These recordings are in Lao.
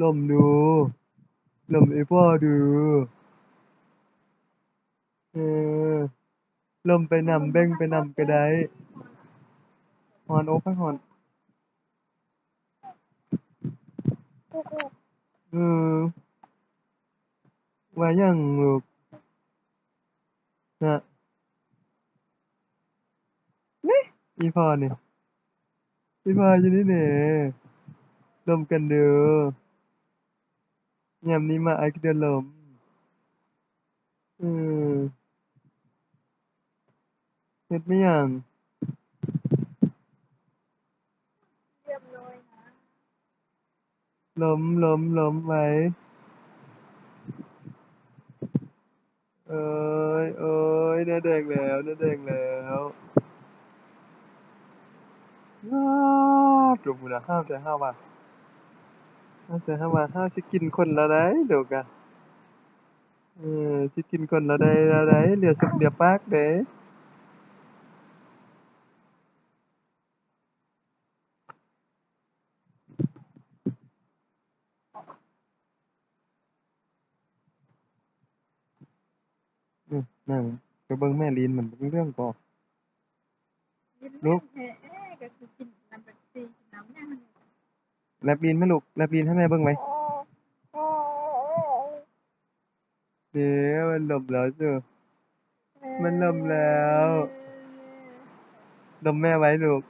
ລົມດູ ລົມອີ່ພໍ່ດູ. ເອີ ລົມໄປນຳ ເບັ່ງໄປນຳກໍໄດ້. ຮ້ອນ ໂອ້ ຂ້ອຍຮ້ອນ. ເອີ ວ່າຫຍັງລູກ? ນະ ນີ້ ອີ່ພໍ່ນີ້ ອີ່ພໍ່ຢູ່ນີ້ເດ້. ລົມກັນເດີ້ ຍາມນີ້ມາອ້າຍກໍເດີນລົມ. ເອີ ເຮັດແມ່ນຫຍັງ? ລົມ ລົມ ລົມໄວ. ເອີຍ ເອີຍ ໜ້າແດງແລ້ວ ໜ້າແດງແລ້ວ. ວ້າ ໂຕພຸ້ນນະ ຫ້າວແທ້ຫ້າວວ່າ ຫ້າວແທ້ຫ້າວວ່າ. ຫ້າວຊິກິນຄົນລາວໃດລູກອະ. ເອີ ຊິກິນຄົນລາວໃດ ລາວໃດ ເຫຼືອສຸກເຫຼືອປາກເດ້. ອືມ ນັ່ງໄປເບິ່ງແມ່ລີນ ມັນເລື່ອງບໍ່? ລູກ ແລບລີນແມ່ລູກ ແລບລີນໃຫ້ແມ່ເບິ່ງໄວ. ເດ້ ມັນລົມແລ້ວເຈົ້າ ມັນລົມແລ້ວ. ລົມແມ່ໄວລູກ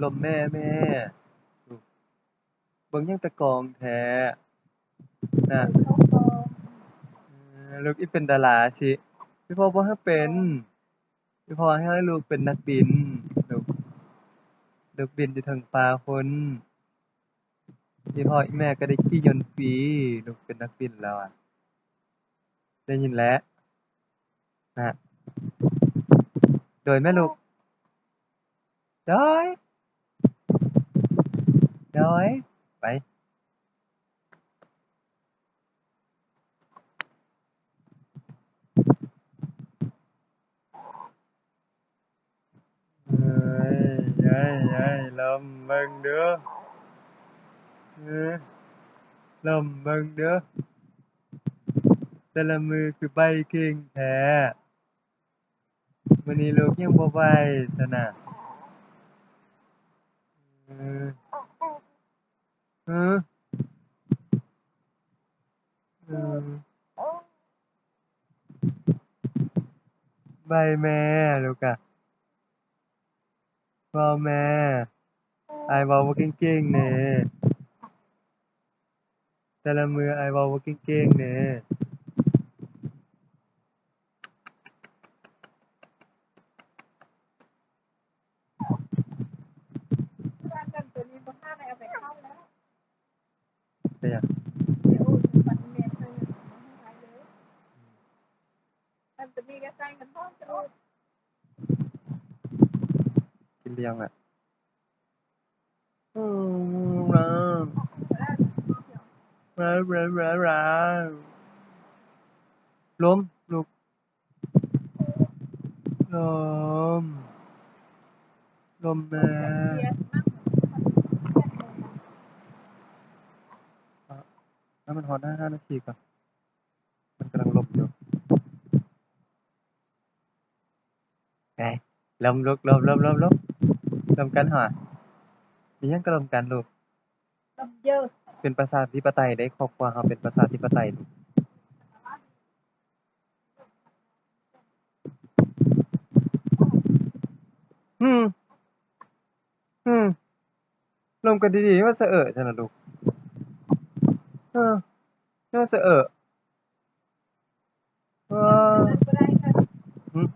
ລົມແມ່ ແມ່. ເບິ່ງຫຍັງແຕ່ກອງແທ້ນະ. ເອີ ລູກອີ່ເປັນດາລາຊິ ອີ່ພໍ່ບໍ່ໃຫ້ເປັນ. ອີ່ພໍ່ໃຫ້ລູກເປັນນັກບິນ ລູກ ລູກບິນຢູ່ເທິງຟ້າພຸ້ນ. ອີ່ພໍ່ອີ່ແມ່ກໍໄດ້ຂີ່ຍົນຟຣີ ລູກເປັນນັກບິນແລ້ວອະ. ໄດ້ຍິນແລ້ວນະ. ໂດຍແມ່ລູກ ໂດຍ ໂດຍ ໄປ. ເອີຍ ເອີຍ ເອີຍ ລົມເບິ່ງດູ ເອີ ລົມເບິ່ງດູ ແຕ່ລະມື້ຄືໄບ້ເກັ່ງແທ້. ມື້ນີ້ລູກຍັງບໍ່ໄຫວຊັ້ນນະ. ເອີ ເອີ ເອີ ໄຫວແມ່ລູກອະ. ເວົ້າແມ່ ອ້າຍເວົ້າບໍ່ເກັ່ງໆແດ່. ແຕ່ລະມື້ອ້າຍເວົ້າບໍ່ເກັ່ງໆແດ່. ເປັນຫຍັງ? ກິນລຽງແຫຼະ. ລົມ ລູກ ລົມ ລົມແມ່. ໃຫ້ມັນຮອດຫ້ານາທີກ່ອນ. ມັນກຳລັງລົມຢູ່. ໄງ ລົມລູກ ລົມ ລົມ ລົມ ລົມ ລົມກັນຫວາ? ມີຫຍັງກໍລົມກັນລູກ. ເປັນປະຊາທິປະໄຕເດ້ ຄອບຄົວເຮົາເປັນປະຊາທິປະໄຕລູກ. ຫືມ ຫືມ ລົມກັນດີໆ ວ່າສະເອີຊັ້ນນະລູກ. ເອີ ວ່າສະເອີ. ເອີ ຫືມ.